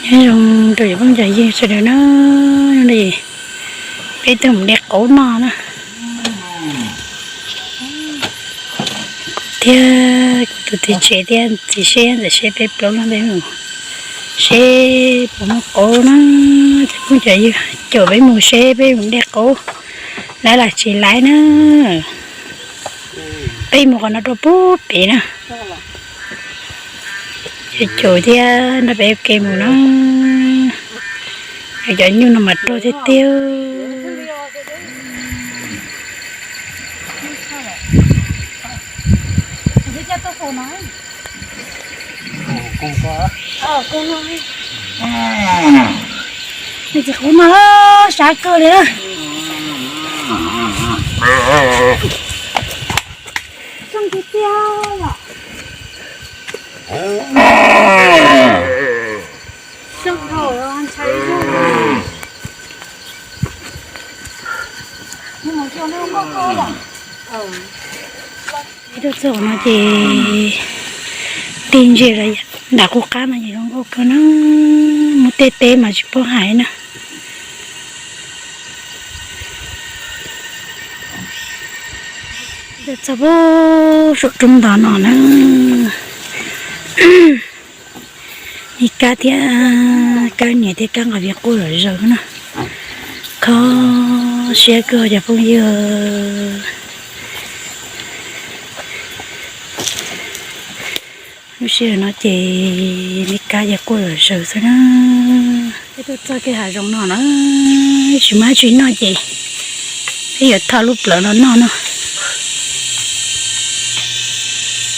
Nyob zoo rau cov phooj cov ywg sawv daws na, peb tuaj mus de qauv noj na. Thiab kuv tus txiv tsev thiab txiv seb ntxawm seb peb plaub leeg peb mus seb puas muaj qauv na. Cov phooj cov ywg, caum peb mus seb peb mus de qauv laiv los tsis laiv na. Peb mus qhov no rau pub pem na. Caum thiab nrog peb ua ke mus na. Cov nyuj no mas rog tiag tiag. Nws tsis qhuav no sab kawg li na. Zoo tiag tiag yom. Zoo dhau ntshai zuj. Peb tuaj txog no ces tej ntses los nram qub qab mas ces zoo nkauj kawg na, muaj tej teb mas tsis paub hais na. Tuaj txog pem saum roob ntawd no na, me kab thiab kab niam thiab kab nqos viv quaj zom zaws na. Kho siab kawg cov phooj ywg. Lub sij hawm no ces me kab ces quaj zom zaws xwb na. Peb tuaj txog kiag hav zoov no na, tsis muaj dab tsi noj ces peb yuav tho lub plawv no noj no.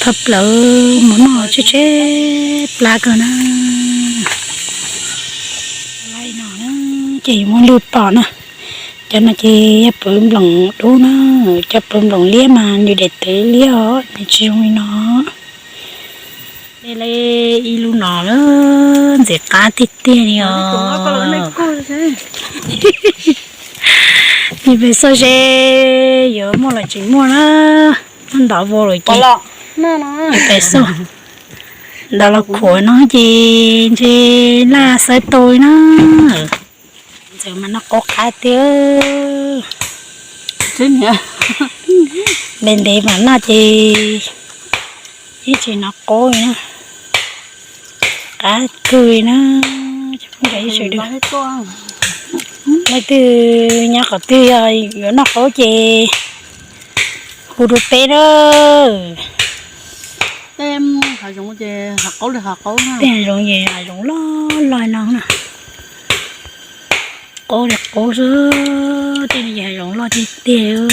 Tho plawv mus noj tseb tseb plab kawg na. Li no na, ces yuav muaj lwj pom na. Cov no ces yog plawv nploos dub na, cov plawv nploos liab mas nws daim tawv liab os, nws tsis zoo li no. Li ib lub no na, ntxim qab tiag tiag li os. Nws pem xoj seb yuav muaj los tsis muaj na, muaj ntov vau lawm ces pem xoj ntov los khuam no ces ntshe laj xawb tau li na. Ntxawm mas noj qauv qab tiag. Ntev ntev mas noj ces ib tsis noj qauv li na. Qab kawg li na. Cov phooj ywg sawv daws, leej twg nyob qhov twg yog yuav noj qauv ces hu rau peb na. Tej hav zoov ces hav zoov loj loj no na. Qauv li qauv xwb, tej no ces hav zoov loj tiag tiag.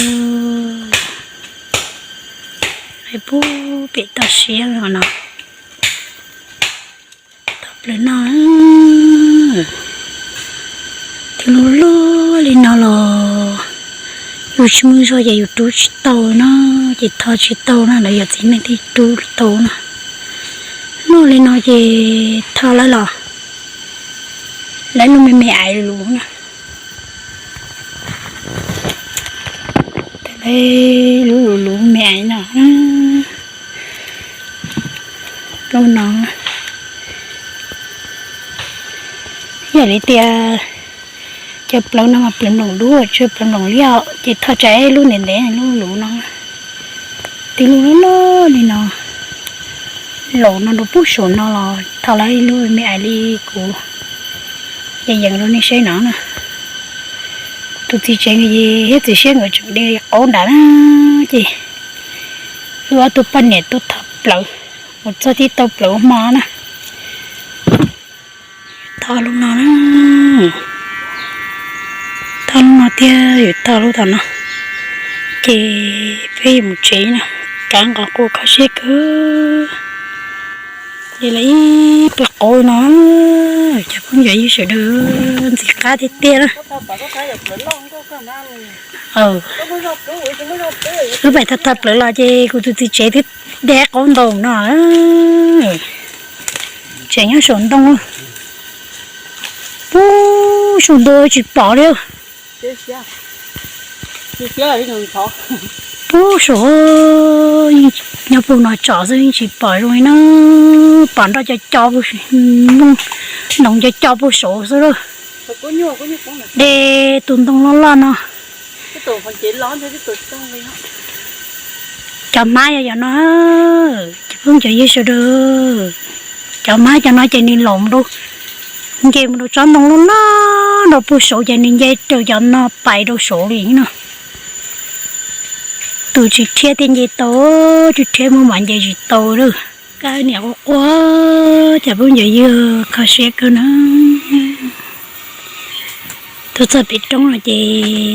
Pub pem toj siab no no. Tho plawv no, twb loj loj li no los yus tsis muaj zog ces yus rub tsis tau na, ces tho tsis tau na, lawv yog txiv neej thiaj rub tau na. Loj li no ces tho lawv los, lawv lub me me aiv lus na. Lub lus lus me aiv no, lub no. Yog li tias cov plawv no mas plawv nploos dub, tsis yog plawv nploos liab, ces tho tsam ib lub ntev ntev lub lus no. Twb loj loj li no, laus no rau pub saum no los tho lawv ib lub me aiv li kuv yees yees rau nej saib no na. Tus txiv tsev nkawd thiab txiv siab nkawd tseem de qauv nram na, ces wb ob tug poj niam tuaj tho plawv, mus txog tib tau plawv ua hmo na. Tho lub no na, tho lub no thiab yuav tho lub tom no, ces peb yuav mus tsev na. Kab nqos quaj kho siab kawg. Li lawv ib pawg qauv no, cov phooj ywg sawv daws, ntxim qab tiag tiag na. Wb pais tho tho plawv los ces kuv tus txiv tsev twb de qauv ntaus no. Tseem nyob saum ntoo, pub saum ntoo tsis pom li. Pub saum, yeej Nyob puag no tsom xwb yeej tsis pom zoo li na, pom nroj co co, noog co co puag saud xwb lawm. De tus ntoo loj loj no. Cov hmab yog cov no, cov phooj cov ywg sawv daws. Cov hmab cov no ces nws laus mus rau, nce mus rau tsob ntoo loj loj rau puag saud ces nws nce raws cov no pais rau saud li no. Tus tsis rhiab thiaj nce tau, tsis rhiab muaj mam nce tsis tau lawm. Kab niam quaj quaj, cov phooj cov ywg kho siab kawg na. Tuaj txog pem roob no ces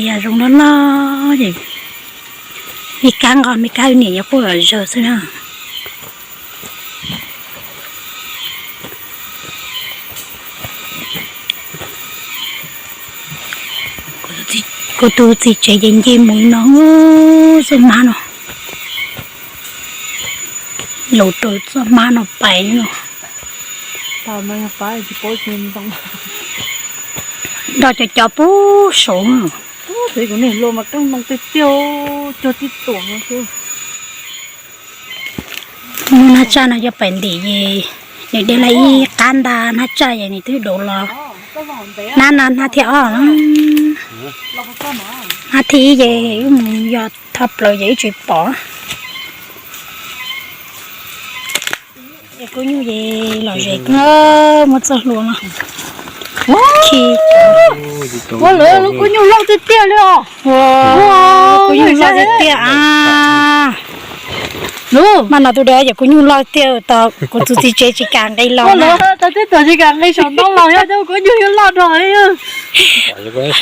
yam zoo loj loj ces me kab nqos me kab niam yuav quaj zawg xwb na. Kuv tus txiv tsev ces nce mus no, txoj hmab no, laus rau txoj hmab no pais no. Nroj co co puag saud. Hnab tsaj no cov pais ntim ces nws de lawm ib qab nta hnab tsaj ces nws twb dav los. Hnab no hnab thib ob na. Hnab thib ib ces wb mus yog thoj plaws ces wb tsis pom. Kuv nyuj ces lom zem kawg, muab txoj hlua no khi. Ua lawv lub kuv nyuj loj tiag tiag li os. Kuv nyuj loj tiag tiag a. Mas no tus dab ces kuv nyuj loj tiag, kuv tus txiv tsev tsis kam nqis los. Tau tej tuam tsis kam nqis saum ntoo los yog kuv nyuj loj rau. Mas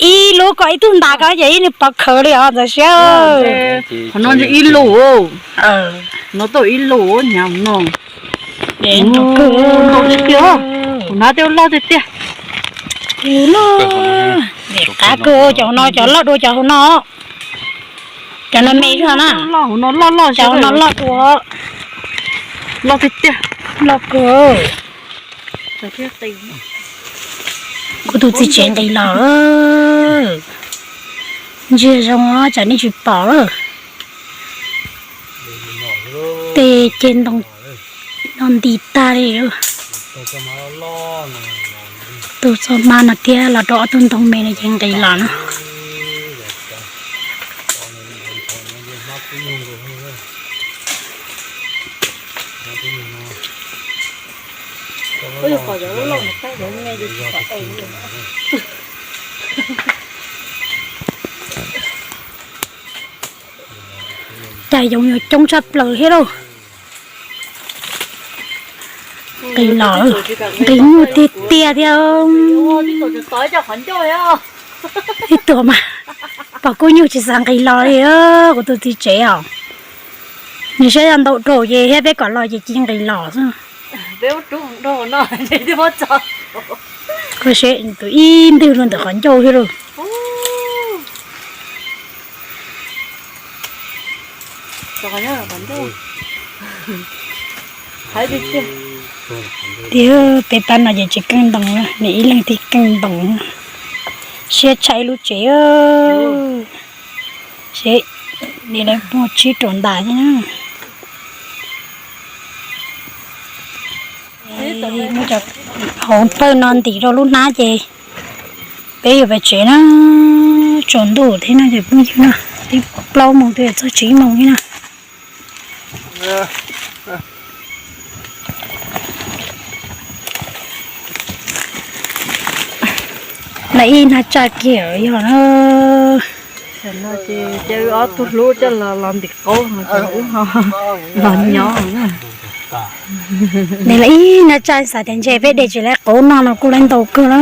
ib lub kom ib tug ntas ko ces ib nws pov khawv li os ntxawm siab. Qhov no ib lub, no tau ib lub nyav no. Tiag, kuv hnav tej loj tiag tiag. Qab kawg cov no, cov loj dua cov hauv no. Cov no me zog na. Cov no loj dua. Loj tiag tiag. Loj kawg. Kuv tus txiv tsev nqis los. Ntsia zoo os, tsam nej tsis pom lawm. Tej ceg ntoo no nti tag li. Tus txoj hmab no thiab los rau ob tug ntoo me no ces nqis los na. Cas yoov yuav coob tshaj plaws thiab lauj. Nqis los, nqis nyuj tiag tiag thiab. Ib tug mas pom kuv nyuj tsis xav nqis los li, kuv tus txiv tsev os. Nws saib yog ntau dhau ces thiab peb kom los ces cia nqis los xwb. Koj saib tus ib ntwg rau ntawm qhov ncauj thiab lauj. Tiag, peb pab no ces tsis keej ntoo, nws ib leeg thiaj keej ntoo. Siab tshaj ib lub tsev. Seb, nws lawv muaj tsib rau ntas thiab na. Muab cov hauv pawg no ntim rau lub hnab ces peb yuav pais tsev na. Tsaus ntuj thiab no ces phooj ywg na, twb plaub moos twb txog tsib moos thiab na. Lawv ib hnab tsaj kiag yog na. Ces ob tug hlub coj los ntim qaub, wb ho los nyob na. Nws lawv ib hnab tsaj xav tias ntshe peb de tsis lawv qaub no los kuj lawv ntau kawg na.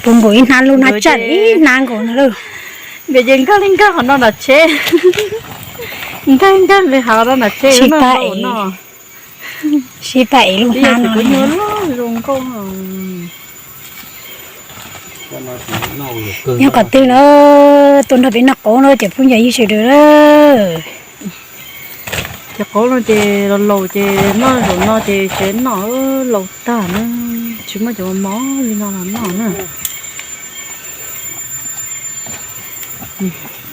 Puv nkaus ib hnab lub hnab tsaj ib hnab nkaus no lauj. Nkawd ces nkag li nkag qhov no nram tsheb. Nkag nkag li hav no nram tsheb no. Sib pab ev lub hnab no. Nyob qhov twg na, tuaj nrog peb noj qaub na cov phooj ywg sawv daws. Cov qaub no ces los laus ces noj zaum no ces tsev noj laus tag na, tsis muaj cov mos li no los noj na.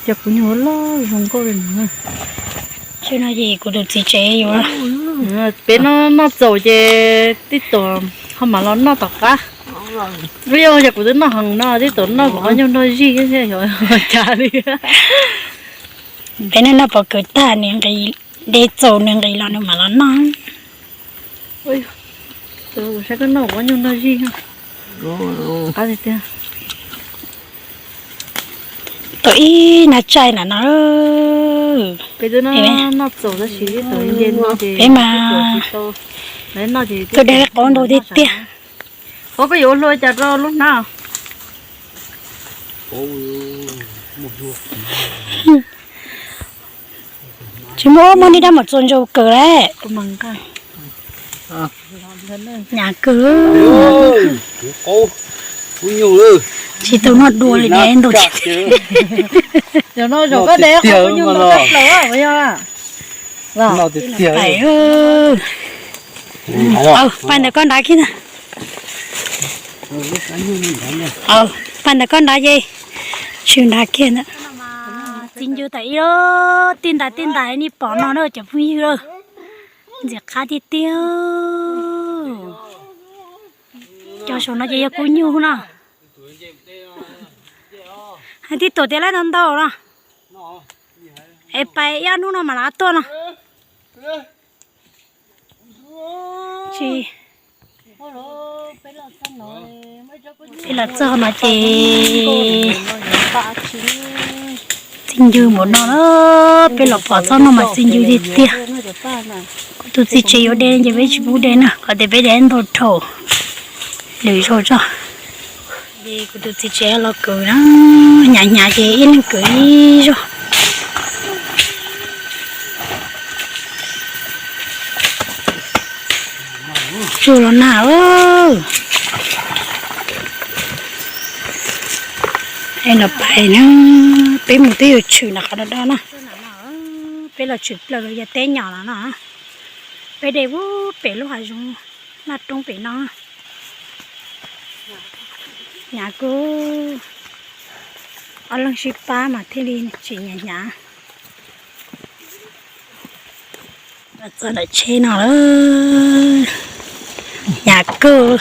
Cov kuv nyuj loj zoo nkauj li no. Tsev no ces kuv tus txiv tsev yuav. Peb noj noj txaus ces tib tuam ho mam los noj tom qab. Ib yam kuv twb noj heev no, tib tuam noj kuv qhov nyuj nrog zij thiab xyov cas li. Peb noj noj pob kws tag nws nqis, de txaus nws nqis los nws mam los noj. Saib koj noj kuv qhov nyuj nrog zij. Qab tiag tiag. Tau ib nab tsaij na no. Peb twb noj txaus tab sis tib tuam nce no ces peb mas tsis tau, lawv noj ces twb de qaub ntau tiag tiag. Ua koj yuav ua hlua cas rau lub hnab? Tsis muaj, muaj nej dab mam txua ntsaum kawg lawm. Nyam kawg. Tsis tau noj dua li ne ntau. Pais ntawm koj nrad kiag na. Pais ntawm koj nrad ces tshwm nrad kiag ntawd. Txiv ncw tas ib lub tij ntais tij ntais nej pom no na cov phooj ywg lauj. Ntxim qab tiag tiag. Cov saum no ces yog kub nyuj na. Hais tib tuam tias lawv ntau ntau no. Es pais ib ob hnub no mam li tuaj no. Tsis, peb los txog no ces txiv ncw mus no na, peb los pom txog no mas txiv ncw tiag tiag. Kuv tus txiv tsev yuav de ces peb tsis pub de na, kom tias peb de ntau dhau lwm zaus tso. Kuv tus txiv tsev los kwv na, hnyav hnyav ces ib leeg kwv ib zaug. Tsuag los nag. Es los pais na, peb mus twb yuav tshwm nram qhov do do na. Peb los tshwm plaws rau yav teb nyom los no. Peb de ub pem lub hav zoov Naj Roob pem no. Hnyav kawg, ob leeg sib pab mas thiaj li tsis hnyav hnyav. Txog ntawm tsheb no lawm, hnyav kawg.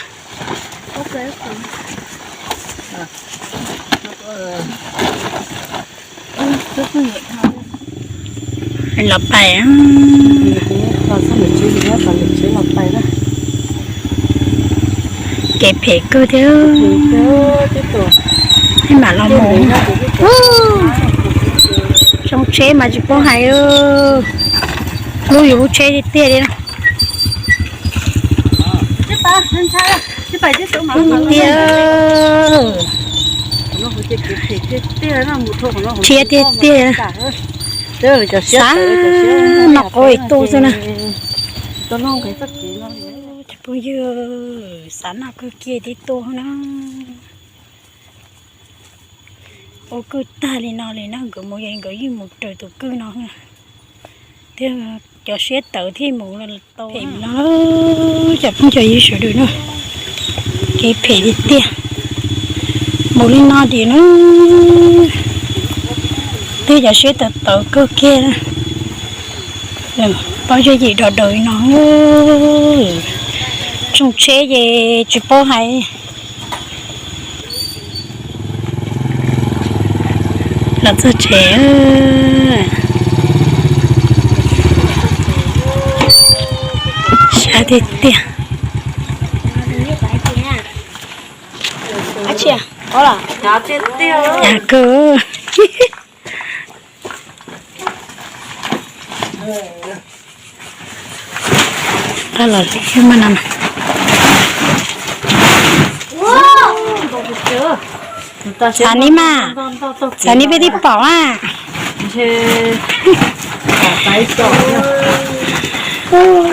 Los pais, kev phem kawg thiab. Peb mam los mus. Zoo tsheb mas tsis paub hais, hlub yus lub tsheb tiag tiag li na. Tiag, rhiab tiag tiag. Xav noj qab es tu xwb na. Cov phooj ywg, xav noj kawg kiag thiab tu na. Ua kawg tag li no li na, nkawd mus nkawd yeej mus raws tus kwj no thiab, cov siab tawv thiaj mus tau phem no. Cov phooj cov ywg sawv daws na, kev phem li tiag, mus li no tiag na, twb cov siab tawv tawv kawg kiag na. Pob zeb yim do daws li no, tsooj tsheb ces tsis paub hais. Los txog tsev, sab tiag tiag. Hnyav kawg. Tag los li mas no. Txav ni mas, txav ni peb twb pom a.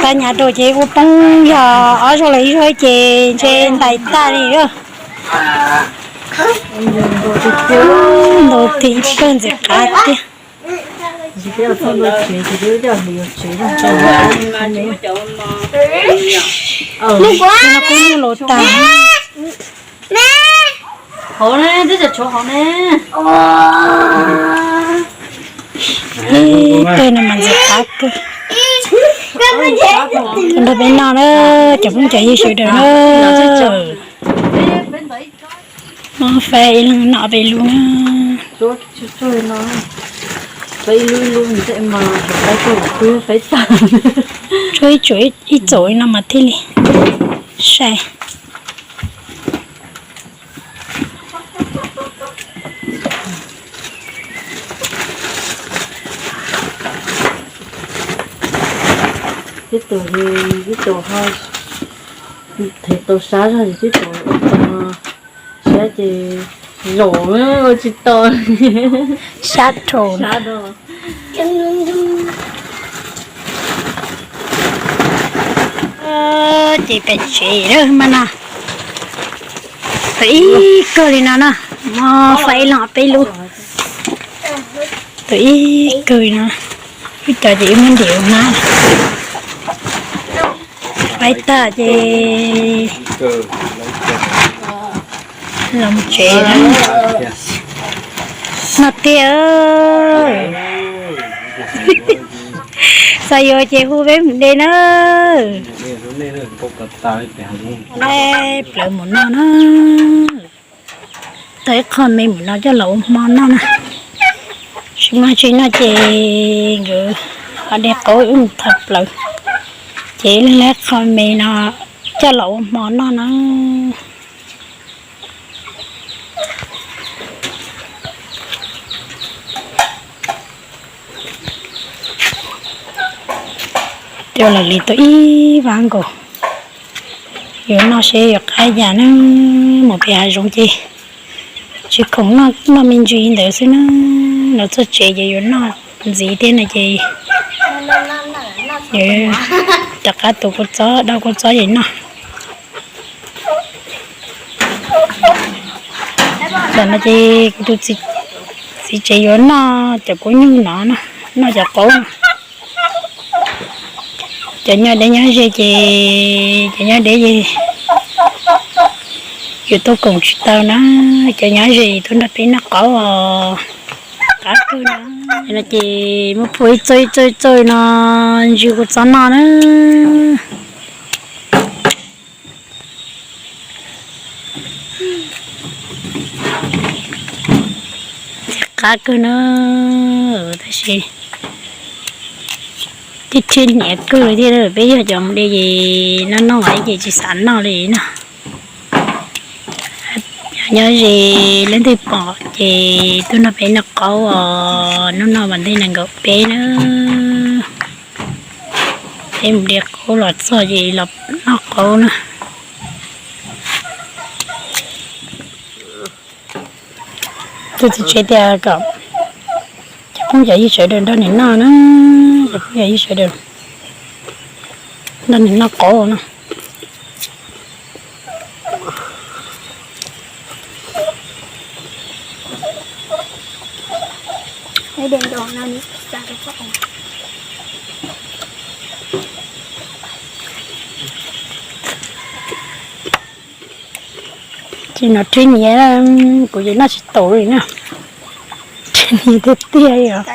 Tag nyav rau ces ua poob yog ob zaug los ib zaug ces ntshe ntais tag li. Ntau tiag, ntxim qab tiag. Kub nyuj los tag. Hauv ne, twb tseem tshuav hauv ne. Tej no mas ntxim qab kawg. Nrog peb noj na, cov phooj cov ywg sawv daws na. Muab faib ib leeg noj peb lub na. Tshuav ib txuas no mas thiaj li sai. Tib tug, tib tug ho thev tau sab zog, tib tug ua tau sab ces zaum ua tsis tau. Sab rau. Ces pem tsev lawm mas no. Tau ib kawg li no na, muab faib ib leeg peb lub. Tau ib kawg li no, ib co ces ib muab ntim ua hmab. Faib tag ces los tsev na. Noj tiag. Xav yuav ces hu peb mus de na. Plawv mus noj na. Tau ib qho me mus no coj los ua hmo noj na. Tsis muaj tsi noj ces nkawd ho de qaub wb mus thawb plaws, ces ib leeg ib qho me no coj los ua hmo noj na. Coj los li tau ib vab nkaus, yuav noj seb yuav qab yam na. Mus pem hav zoov ces tsis khoom noj me ntsis ntawd xwb na. Los txog tsev ces yuav noj ntxiv thiab no ces yuav rov qab tu kua txob, dau kua txob ces noj. Tam no ces kuv tus txiv tsev yuav noj cov kua nyuj no, noj cov qaub no. Cov nyob deb nyob ze ces, cov nyob deb ces yus tuaj koom tsis tau na. Cov nyob ze tuaj nrog peb noj qaub os. Qab kawg na. No ces muab phua ib txauj ib txauj ib txauj no, ntsw kua txob noj na. Qab kawg na, tab sis tib thib hniav kawg li thiab. Peb yog cov mus de ces noj noj ces tsis xav noj li no. Nyob ze leej twg pom ces tuaj nrog peb noj qaub os. Hnub no vas thib nees nkaum peb na, peb mus de qaub los txog ces los noj qaub na. Tus txiv tsev tias kom cov phooj cov ywg sawv daws nrog nws noj na, cov phooj cov ywg sawv daws nrog nws noj qaub no. Ces no rhwb nyiav, kuv ces noj tsis taus li na. Rhwb nyiav tiag tiag li os.